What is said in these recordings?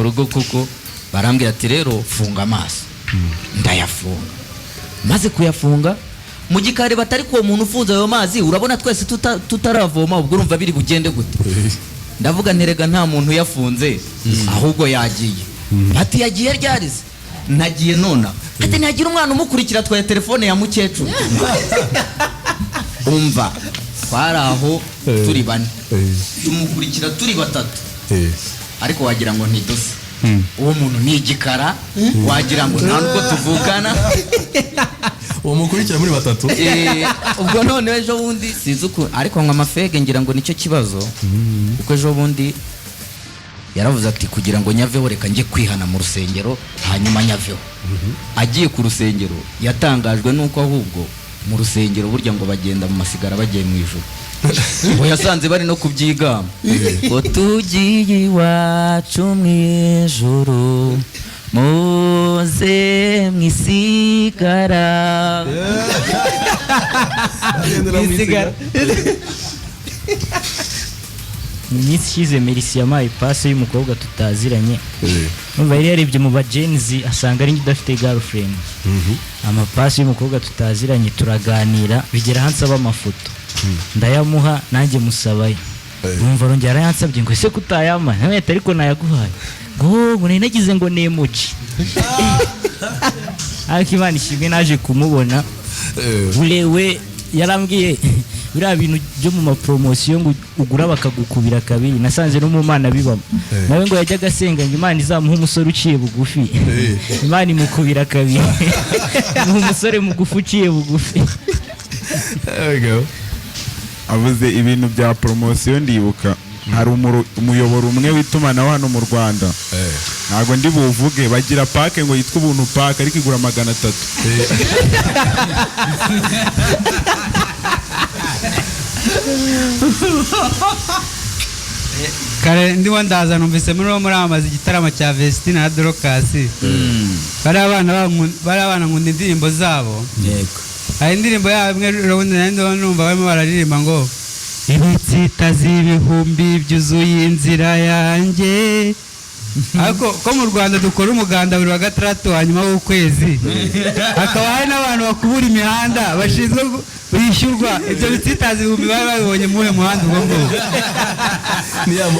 rugo kuko barambwira ati: "Rero funga amaso." Ndayafunga. Maze kuyafunga, mu gikari batari kuwo muntu ufunze ayo mazi, urabona twese tutaravoma, ubwo urumva biri bugende gute? Ndavuga nterega nta muntu uyafunze, ahubwo yagiye. Bati: "Yagiye ryarize?" "Nagiye nona." Ati: "Ntihagira umwana umukurikira, atwaye telefone ya mukecuru." Umva, twari aho turi bane, tumukurikira turi batatu, ariko wagira ngo ntiduse. Uwo muntu ni igikara, wagira ngo nta nubwo tuvukana. Uwo mukurikira muri batatu. Ubwo none ejo bundi sinzi ukuntu, ariko ngo amafege ngira ngo nicyo kibazo, kuko ejo bundi yaravuze ati: "Kugira ngo nyaveho, reka njye kwihana mu rusengero, hanyuma nyaveho." Agiye ku rusengero, yatangajwe n'uko ahubwo mu rusengero burya ngo bagenda mu masigara bagiye mu ijuru, ngo yasanze bari no kubyigamba ngo: "Tugiye iwacu mu ijuru, muze mwisigara." Agendera mu Mwisigara. Mu minsi ishize Merisi yampaye ipasi y'umukobwa tutaziranye. Numva yari yarebye mu bagenzi asanga ari njye udafite girlfriend. Amapasi y'umukobwa tutaziranye, turaganira, bigera aho ansaba amafoto, ndayamuha, nanjye musabayo. Numva arongera arayansabye ngo: "Ese kutayampa?" Nawe ati: "Ariko nayaguhaye." Ngo nari nagize ngo ni emoji. Ariko Imana ishimwe, naje kumubona. Urewe yarambwiye biriya bintu byo mu maporomosiyo ngo ugura bakagukubira kabiri, nasanze no mu Mana bibamo. Nawe ngo yajyaga asenga ngo Imana izamuhe umusore uciye bugufi, Imana imukubira kabiri, imuha umusore mugufi uciye bugufi. There we go. Avuze ibintu bya poromosiyo, ndibuka hari umuyoboro umwe w'itumanaho hano mu Rwanda, ntabwo ndi buvuge, bagira pack ngo yitwa Ubuntu Pack, ariko igura 300. Kare ndimo ndaza, numvise muri wo muramamaza igitaramo cya Vestine na Dorcas. Bariya bana nkunda indirimbo zabo. Hari indirimbo yabo imwe ubundi nari ndimo numva barimo bararirimba ngo: "Ibitsitazi ibihumbi byuzuye inzira yanjye." Ariko ko mu Rwanda dukora umuganda buri wa gatandatu wa nyuma w'ukwezi, hakaba hari n'abantu bakubura imihanda bashinzwe bishyurwa, ibyo bitsitazi ibihumbi bari babibonye mu wuhe muhanda ubwo ngubwo?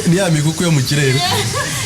Ni ya miguku yo mu kirere.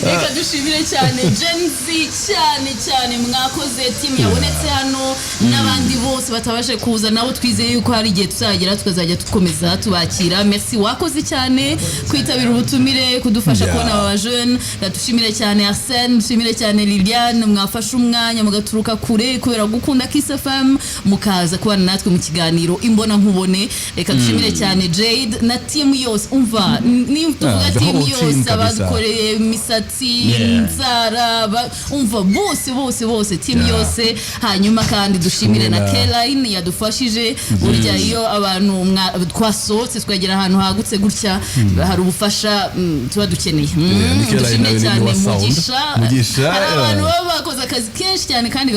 Reka dushimire cyane Gen Z, cyane cyane mwakoze, team yabonetse hano n'abandi bose batabashe kuza nabo, twizeye yuko hari igihe tuzagera tukazajya dukomeza tubakira. Merci, wakoze cyane kwitabira ubutumire, kudufasha kubona aba jeune. Dushimire cyane Arsene, dushimire cyane Liliane, mwafashe umwanya mugaturuka kure kubera gukunda Kiss FM, mukaza kubana natwe mu kiganiro Imbona Nkubone. Reka dushimire cyane Jade na team yose. Umva, ni tuvuga The team whole team yose, kabisa. abadukoreye imisatsi, inzara, umva, bose bose bose, team yose. Hanyuma kandi dushimire na Keline yadufashije. Burya iyo abantu twasohotse twagera ahantu hagutse gutya, hari ubufasha tuba dukeneye. Ni Keline Dushimire nawe ni cyane uwa sound. Mugisha. Mugisha, Hari yeah. abantu baba bakoze akazi kenshi cyane kandi.